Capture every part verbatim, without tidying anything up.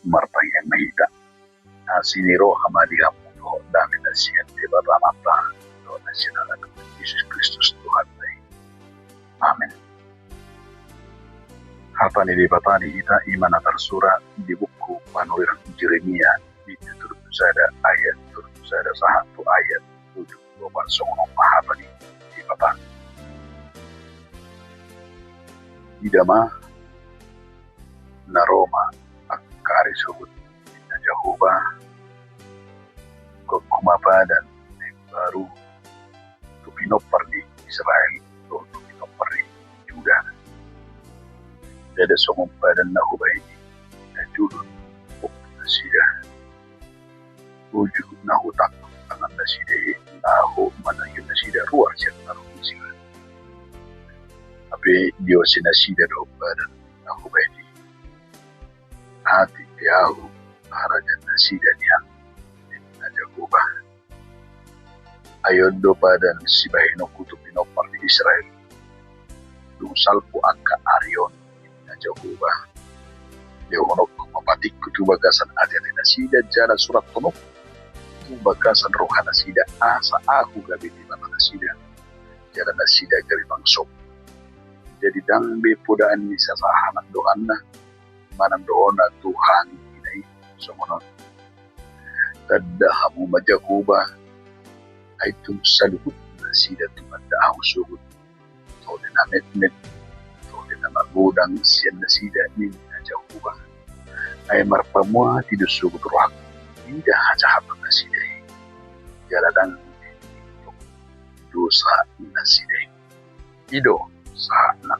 Martangiang ma hita. Asi ni roha ma di hamu dohot dame na sian Debata Amanta dohot na sian Anakna Jesus Kristus Tuhanta i. Amen. Hata ni Debata di hita i ma na tarsurat di buku panurirang Jeremia, bindu tolu pulu sada ayat tolu pulu sada sahat tu ayat tujuh pulu opat. Songon on ma hata ni Debata. Ida ma, na ro ma angka ari sogot, ninna Jahowa, gokhon ma padan na imbaru tu pinompar ni Israel dohot tu pinompar ni Juda. Ndada songon padan na hubahen i na jolo tu nasida, uju na hutangkok tangan nasida i laho manangihon nasida ruar sian tano Mesir. Hape diosi nasida do padan na hubahen i. Atik pe ahu harajaon nasida nian, ninna Jahowa. Ai on do padan sibahenonku tu pinompar ni Israel. Dung salpu angka ari on, ninna Jahowa, lehononku ma patikku tu bagasan ateate nasida jala surathononku tu bagasan roha nasida asa ahu gabe Debata nasida jala nasida gabe bangso. Jadi ndang be podaan ni sasahalak donganna manang dohona tu hangoluan i songon on. Tanda hamu ma Jahowa, ai tung saluhut nasida tumanda ahu sogot, tole na metmet, tole na magodang sian nasida, ninna Jahowa. Ai marpamuati do sogot rohangku ida hajahaton nasida i, jala ndang dosa nasida i. I do sahatna.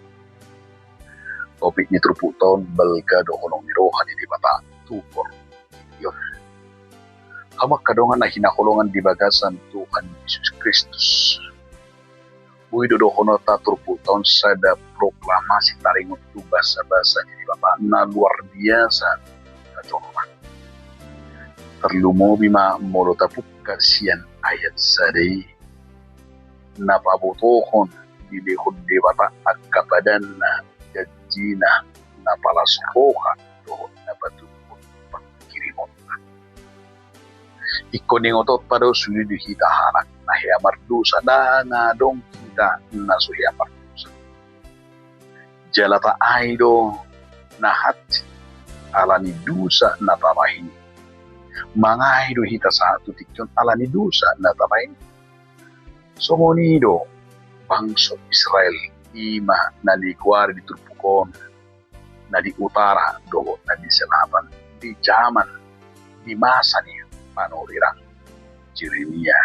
Topik ni turpukta on: Balga do holong ni roha ni Debata tu portibi on. Hamu angka dongan na hinaholongan di bagasan Tuhan Jesus Kristus, boi do dohononta turpukta on sada proklamasi taringot tu basabasa ni Debata na luar biasa na jolma. Tarlumobi ma molo tapungka sian ayat sada i, na pabotohon dilehon Debata angka padanna, janjina, na palas roha dohot na patuduhon panghirimonna. Ingkon ingotonta do sude di hita halak na hea mardosa, ndang adong hita na so hea mardosa. Jala taai do na hansit ala ni dosa na tabahen i. Mangae do hita sahat tu tingki on ala ni dosa na tabahen i. Songon i do bangso Israel, i ma na nigoari di turpuk on na di utara dohot na di selatan, di jaman, di masa ni panurirang Jeremia.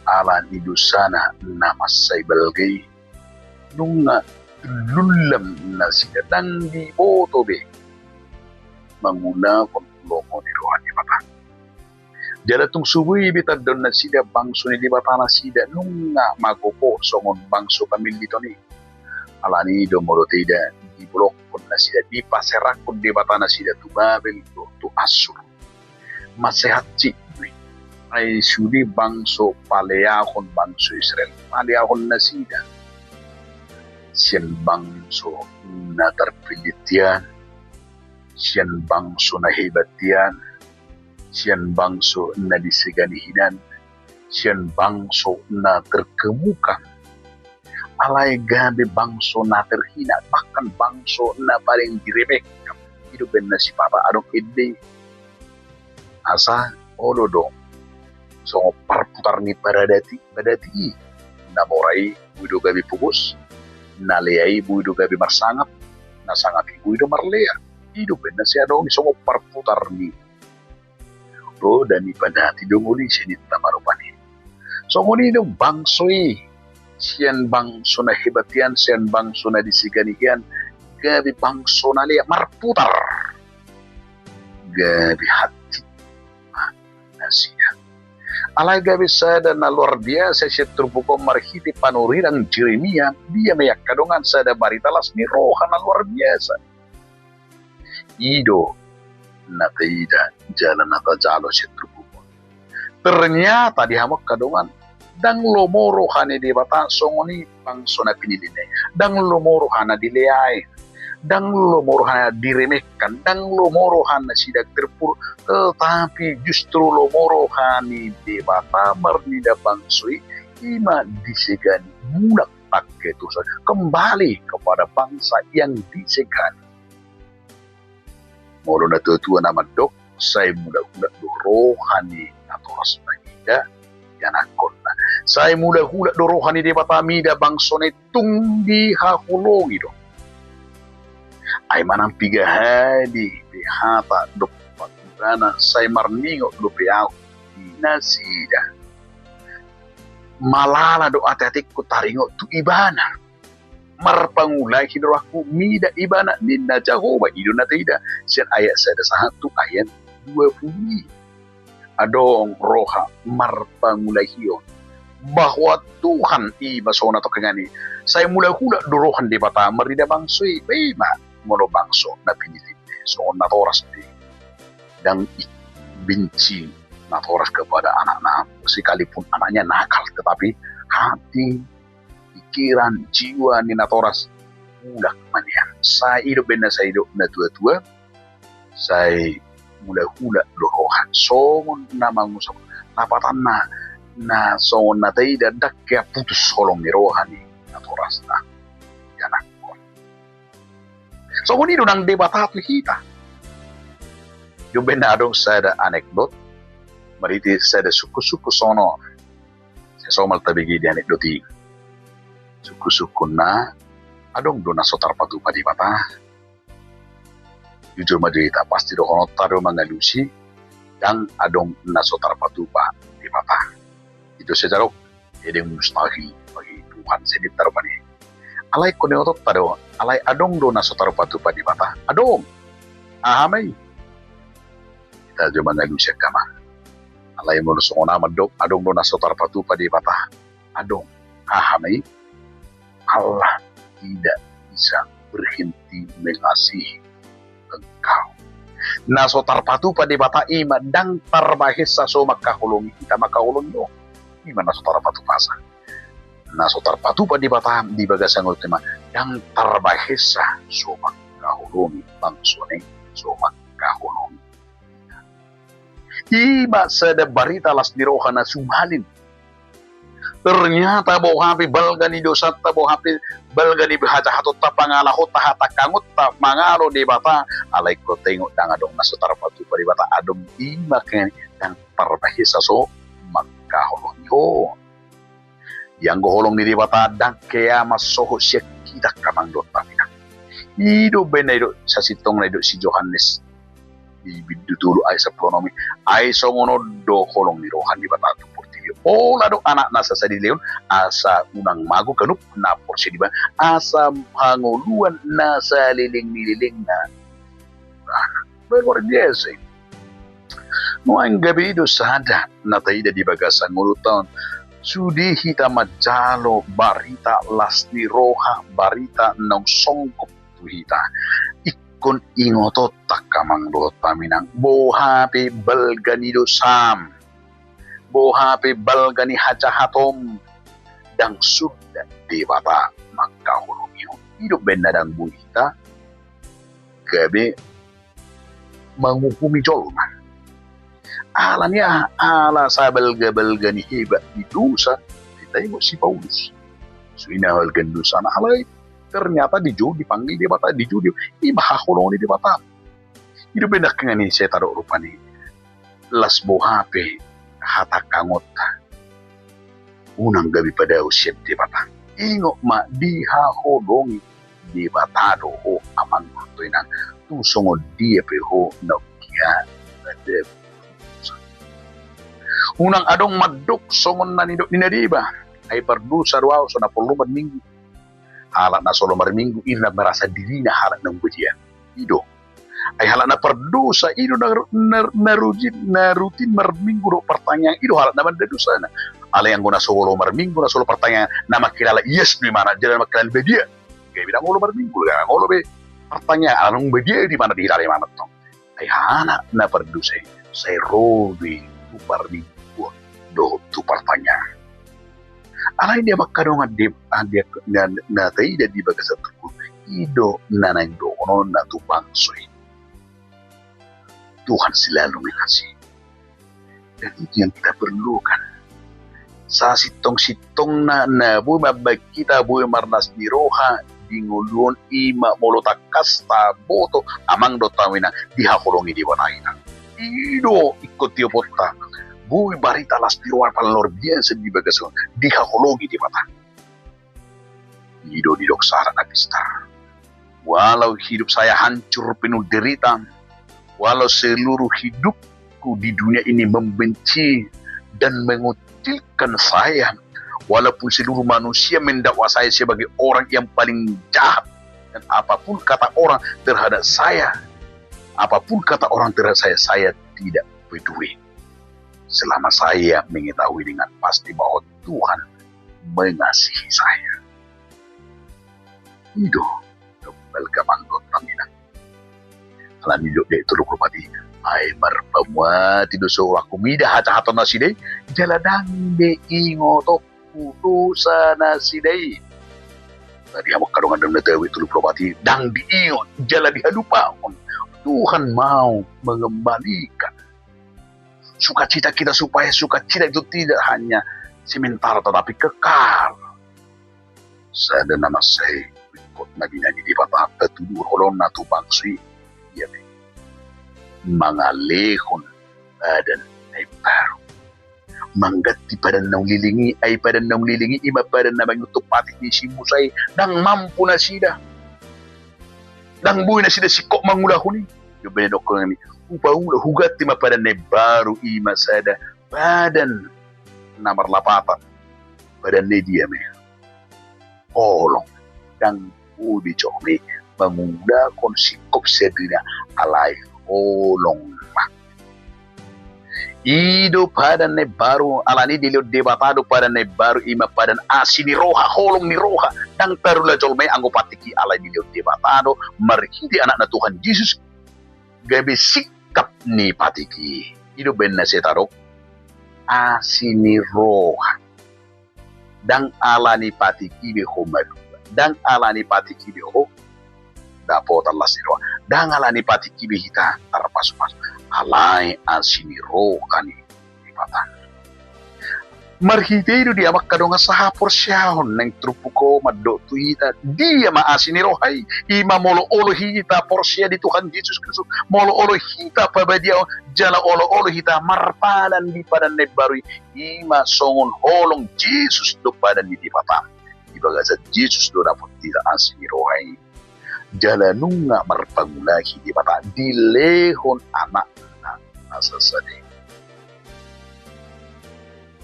Ala ni dosana na mansai balga i, nunga lulam nasida, ndang diboto be mangulahon lomo ni roha ni Debata. Jala tung so boi be tandaon nasida bangso ni Debata nasida, nunga magopo songon bangso pamillit on i. Ala ni i do molo taida, dibolokhon nasida, dipaserakhon Debata nasida tu Babel dohot tu Assur. Mansai hansit do i. Ai sude bangso paleahon bangso Israel, paleahon nasida sian bangso na tarpillit hian, sian bangso na hebat hian, sian bangso na disegani hinan, sian bangso na terkemuka. Alai gabe bangso na terhina, bahkan bangso na paling diremehkan. I do umbahen na sipata adong ende i. Asa olo do songon parputar ni padati, padati i. Na mora i boi do gabe pogos, na lea i boi do gabe marsangap, na sangap i boi do marlea. I do umbahen na sai adong i songon parputar ni roda ni padati do ngolu i, sai ninta ma rupani. Songon i do bangso i, sian bangso na hebat hian, sian bangso na disegani hian, gabe bangso na lea, marputar. Gabe hansit ma nasida. Alai gabe sada na luar biasa sian turpuk on marhite panurirang Jeremia. Dia ma i angka dongan sada barita las ni roha na luar biasa. I do na taida jala na tajalo sian turpuk on. Ternyata di hamu angka dongan, ndang lomo roha ni Debata songon i bangso na pinillitna i. Ndang lomo rohana dileai. Ndang lomo rohana diremehkan, ndang lomo rohana sidang terpuruk, tetapi justru lomo roha ni Debata marnida bangso i, i ma disegani mulak pangketuson, kembali kepada bangsa yang disegani. Molo na tua-tua na mandok, sai mulak-ulak do roha ni natoras mangida ianakkonna. Sai mulak-ulak do roha ni Debata mida bangso na i tung dihaholongi do. Ai manang piga hali pe hata dompak ibana sai marningot dope au di nasida. Malala do ate-atengku taringot tu ibana. Marpangulahi do rohangku mida ibana ninna Jahowa, i do na taida sian ayat sada sahat tu ayat dua pulu i. Adong roha marpangulahion bahwa Tuhan i ma songon na tongkin i, sai mulak-ulak do roha ni Debata marnida bangso i, ba i ma molo bangso na pinillit songon natoras pe. Ndang i benci natoras kepada anakna, sekalipun anaknya nakal, tetapi hati, pikiran, jiwa ni natoras mulak ma nian. Sai i do umbahen na sai didok na tua-tua, sai mulak-ulak do roha songon na mangusap. Lapatanna, na songon na taida, ndang hea putus holong ni roha ni natorasna ianakkon. Songon i do nang Debata tu hita. Di umbahen na adong sada anekdot marhite sada sungkun-sungkun songon on. Sai somal tabege di anekdot i. Sungkun-sungkunna, adong do na so tarpatupa Debata. Jujur ma jo hita, pasti dohononta do mangalusi ndang adong na so tarpatupa Debata. I do sai jalo, hal yang mustahil bagi Tuhan, sai ninta rupani. Alai ingkon ingotonta do, alai adong do na so tarpatupa Debata. Adong. Aha ma i? Hita jo mangalusi angka amang. Alai molo songon au mandok adong do na so tarpatupa Debata, adong. Aha ma i? Allah tidak bisa berhenti mengasihi engkau. Na so tarpatupa Debata i ma ndang tarbahesa so mangkaholongi hita, mangkaholongi ho. I ma na so tarpatupasa. Na so tarpatupa Debata di bagasan ngolunta i ma ndang tarbahesa so mangkaholongi bangsona i, so mangkaholongi. I ma sada barita las ni roha na sumalin. Ternyata boha pe balga ni dosanta, boha pe balga ni hajahatonta, pangalahonta, hatangkangonta mangalo Debata, alai ingkon taingot ndang adong na so tarpatupa Debata, adong. I ma angka na ndang tarbahesa so mangkaholongi ho. Ianggo holong ni Debata ndang hea mansohot sian hita angka amang dohot inang. I do umbahen na didok sasintongna, didok si Johannes di bindu tolu ayat sampulu onom i. Ai songon on do holong ni roha ni Debata tu portibi on, pola do anakna sasada dilehon asa unang mago ganup na porsea di ibana, asa hangoluan na saleleng ni lelengna. Bah, luar biasa i. Nuaeng gabe i do sada na taida di bagasan ngolunta on. Sude hita manjalo barita las ni roha, barita naung songgop tu hita, ingkon ingotonta angka amang dohot inang, boha pe balga ni dosam, boha pe balga ni hajahatom, ndang sundat Debata mangkaholongi ho. I do umbahen na ndang boi hita gabe manguhumi jolma. Alani aha? Ala sabalga-balga ni hebat ni dosa, taingot si Paulus. Sude na balga ni dosana, alai ternyata dijou dipanggil Debata, dijou di, i ma haholongon ni Debata. I do umbahen na angka na sai tadok rupani, las boha pe hatangkangonta, unang gabe padao sian Debata. Ingot ma, dihaholongi Debata do ho amang dohot inang, tung songon dia pe ho naung hea. Unang adong mandok songon na nidok ni na deba, ai pardosa do au, so na pola marminggu. Halak na so olo marminggu i na merasa dirina halak naung badia. I do. Ai halak na pardosa i do na, na, na rutin, na rutin marminggu dohot partangiangan, i do halak na mandosana. Alai anggo na so olo marminggu, na so olo partangiangan, na mangkilala ias do imana, jala na mangkilala badia. Gabe ndang olo marminggu, ndang olo be partangiangan, ala naung badia do imana dihilala imana tong. Ai halak na pardosa i sai ro do i tu parmingguon dohot tu partangiangan. Alai dia mangkadongan di, ah, dia, na, na taida di bagasan turpuk. I do na naeng dohononna tu bangso i. Tuhan selalu mengasihi. Dan itu yang kita perlukan. Sasintong-sintongna na boi mambahen hita boi marlas ni roha di ngolu on, i ma molo tangkas taboto, amang dohot hamu inang, dihaholongi Debata hita. I do ingkon tioponta. Boi barita las ni roha paling luar biasa di bagasan on, dihaholongi Debata. I do didok sahat na pistar. Walau hidup saya hancur penuh derita, walau seluruh hidupku di dunia ini membenci dan mengucilkan saya, walaupun seluruh manusia mendakwa saya sebagai orang yang paling jahat, dan apapun kata orang terhadap saya, apapun kata orang terhadap saya, saya tidak peduli. Selama saya mengetahui dengan pasti bahwa Tuhan mengasihi saya. I do, balga manggot paminang. Alani didok di ayat tolu pulu opat i, ai marpamuati do so aku mida hajahaton nasida i, jala ndang be ingotonku dosa nasida i. Tadi hamu angka dongan, ndang na tau i tolu pulu opat i, ndang diingot jala dihalupahon. Tuhan mau mengembalikan sukacita kita, supaya sukacita itu tidak hanya sementara tetapi kekal. Sada na mansai ringkot na binahen ni Debata patuduhon holongna tu bangso i, ia pe mangalehon padan na imbaru. Mangganti padan naung leleng i, ai padan naung leleng i i ma padan na mangihuthon patik ni si Musa i, ndang mampu nasida. Ndang boi nasida singkop mangulahon i. Jombe na dohonon i, hupaula, huganti ma padan na imbaru, i ma sada padan na marlapatan. Padan na dia ma i? Holong. Ndang boi be jolma i mangulahon singkop sandiri, alai holong ma. I do padan na imbaru, alani dilehon Debata do padan na imbaru, i ma padan asi ni roha, holong ni roha. Ndang tarula jolma i anggo patik i, alai dilehon Debata do marhite Anakna Tuhan Jesus gabe singkap ni patik i. I do umbahen na sai tadok asi ni roha. Ndang alani patik i be ho malua, ndang alani patik i be ho dapotan las ni roha, ndang alani patik i be hita tarpasupasu, alai asi ni roha ni Debata. Marhite i do di hamu angka dongan sahaporseaon naeng turpuk on mandok tu hita, dia ma asi ni roha i? I ma molo olo hita porsea di Tuhan Jesus Kristus, molo olo hita pabadiaon, jala olo-olo hita marpadan di padan na imbaru i, i ma songon holong Jesus do padan ni Debata. Di bagasan Jesus do dapot hita asi ni roha i. Jala nunga marpangulahi Debata dilehon Anakna na sasada i.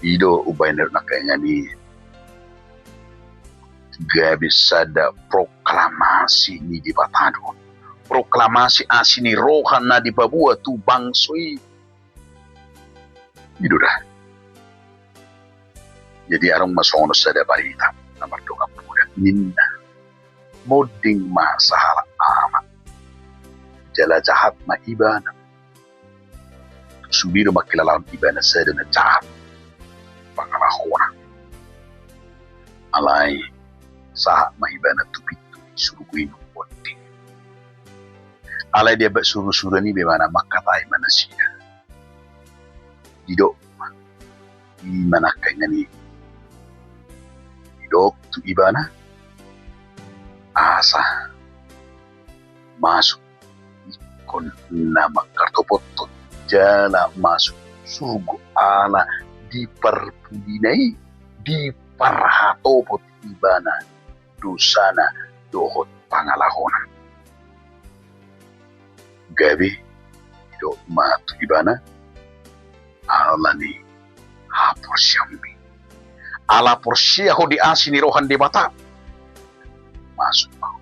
I do umbahen na didok angka inang i, gabe sada proklamasi ni Debata do on. Proklamasi asi ni roha na dipaboa tu bangso i. I do da. Jadi adong ma songon sada barita na mardongan poda, ninna: Monding ma sahalak amak, jala jahat ma ibana. Sude do mangkilalahon ibana sada na jahat pangalahona. Alai sahat ma ibana tu pintu ni surgo i nunga monding. Alai diambat surusuruan i be ma na mangkatai ma nasida. Didok ma, i ma na angka inang i, didok tu ibana asa masuk ingkon na mangkartopothon jala masuk surgo ala di parpudina i diparhatopot ibana dosana dohot pangalahona. Gabe didok ma tu ibana, ala ni haporseaonmi, ala porsea ho di asi ni roha ni Debata, masuk ma ho.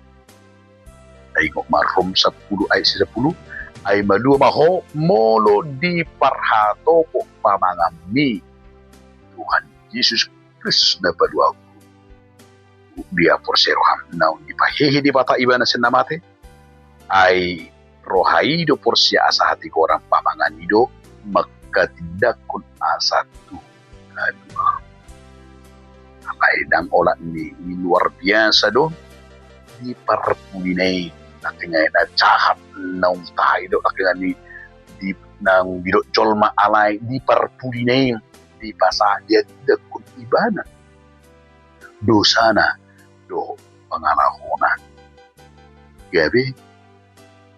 Ai ingot ma Rom sampulu ayat sapulu, ai malua ma ho molo diparhatopot pamanganmi Tuhan Jesus Kristus na paluahonku. Dia porsea roham naung dipahehe Debata ibana sian na mate, ai roha i do porsea asa hatigoran pamangan i do manghatindanghon asa tu haluaon. Alai ndang olat ni i luar biasa do, di parpudina i, nangkiningan na jahat naung taida nangkiningan i di naung didok jolma, alai di parpudina i dipasahat diandakon ibana dosana dohot pangalahona. Gabe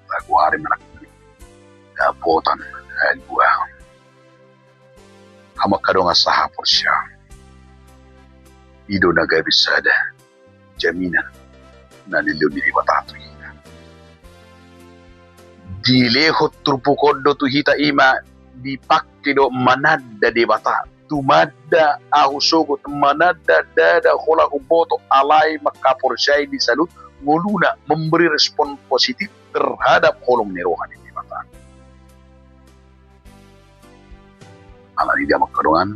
tagoari ma nangkiningan i dapotan haluaon. Hamu angka dongan sahaporseaon, i do na gabe sada jaminan na nilehon ni Debata tu hita. Dilehon turpuk on do tu hita, i ma dipangke do mananda Debata, tumanda ahu sogot, mananda ndada holan umboto, alai mangkaporseai di saluhut ngoluna, memberi respon positif terhadap holong ni roha ni Debata. Alani i, hamu angka dongan,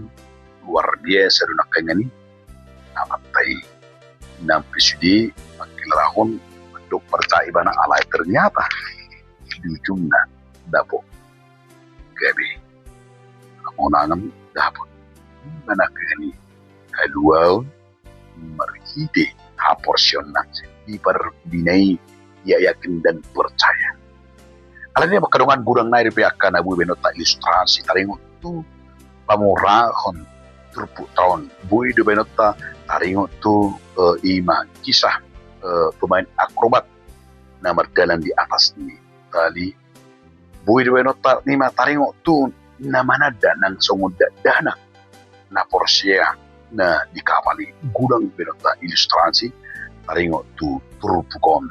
luar biasa do nangkiningan i Amanta i. Nang pe sude mangkilalahon mandok parcaya ibana, alai ternyata di ujungna dapot gabe hamonangan, dapot nangkiningan i haluaon marhite haporseaonna di parpudina i, ia yakin dan percaya. Alani i, hamu angka dongan, godang nai dope angka na boi baenonta ilustrasi taringot tu pamurahon turpukta on. Boi do baenonta taringot tu, eh, i ma kisah, eh, pemain akrobat na mardalan di atas ni tali. Boi do baenonta i ma taringot tu na mananda nang songon dakdanak na porsea na di kapal i. Godang baenonta ilustrasi taringot tu turpuk on.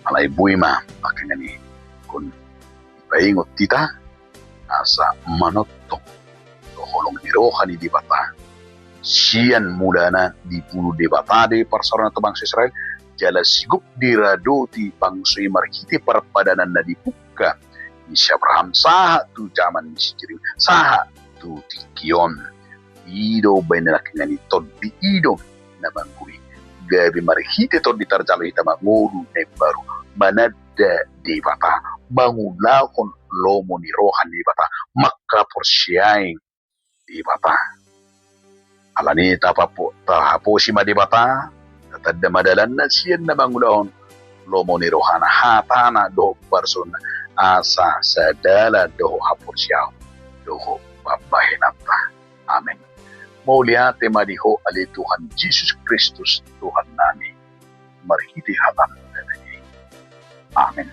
Alai boi ma nangkiningan i ingkon dipaingot hita asa manongtong do holong ni roha ni Debata. Sian mulana dipudun Debata do i parsaoran tu bangso Israel, jala sigop diradoti bangso i marhite parpadanan na dipungka ni si Abraham sahat tu jaman ni si Jeremia, sahat tu tingki on. I do umbahen nangkiningan i tondi i do na manggohi. Gabe marhite tondi tarjalo hita mangolu na imbaru, mananda Debata, mangulahon lomo ni roha ni Debata, mangkaporseai Debata. Alani i, tapapo-, tahaposi ma Debata, tatanda ma dalanna sian na mangulahon lomo ni rohana, hatana dohot parsaoronna, asa sadalan dohot haporseaon dohot pambahenanta. Amen. Mauliate ma di Ho ale Tuhan Jesus Kristus Tuhannami, marhite hataM na badia i. Amen.